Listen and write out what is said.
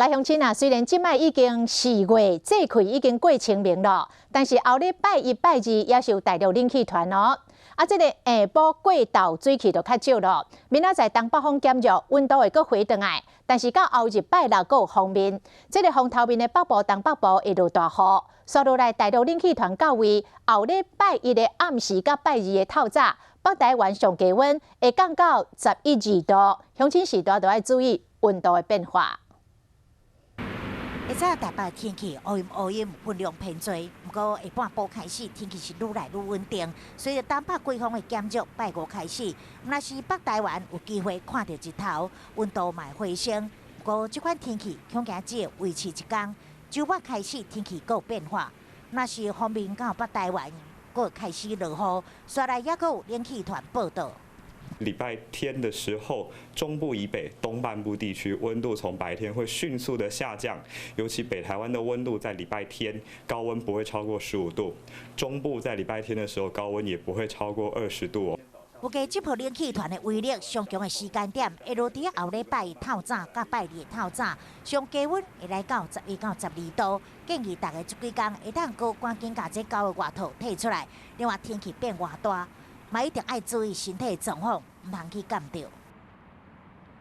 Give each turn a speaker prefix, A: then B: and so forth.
A: 來鄉親啊，雖然這擺已經4月節氣已經過清明咯，但是後禮拜一、拜二也是有大陸冷氣團哦。啊，這個下晡過晝水氣就較少咯。明仔載東北風減弱，溫度會閣回轉來。但是到後日拜六閣有鋒面，這個風頭面的北部、東北部會落大雨。紲落來大陸冷氣團到位，後禮拜一的暗時佮拜二的透早，北台灣上低溫會降到十一二度，鄉親時代都愛注意溫度的變化。
B: 下早台北天氣烏陰烏陰，雲量偏濟，毋過下半晡開始天氣是愈來愈穩定。隨著東北季風的減弱，拜五開始，若是北台灣有機會看著日頭，溫度嘛會回升。毋過這款天氣恐驚只會維持一工，週末開始天氣閣有變化，若是鋒面到北台灣，閣開始落雨，紲來猶閣有冷氣團報到。
C: 禮拜天的時候，中部以北、東半部地區溫度從白天會迅速的下降，尤其北台灣的溫度在禮拜天高溫不會超過15度，中部在禮拜天的時候高溫也不會超過20度哦。
B: 預計這波冷氣團的威力上強的時間點，會落佇後禮拜透早佮拜二透早，上低溫會來到11到12度。建議大家這幾工會當閣趕緊共這厚的外套退出來。另外天氣變化大，嘛一定愛注意身體狀況，毋通去感著。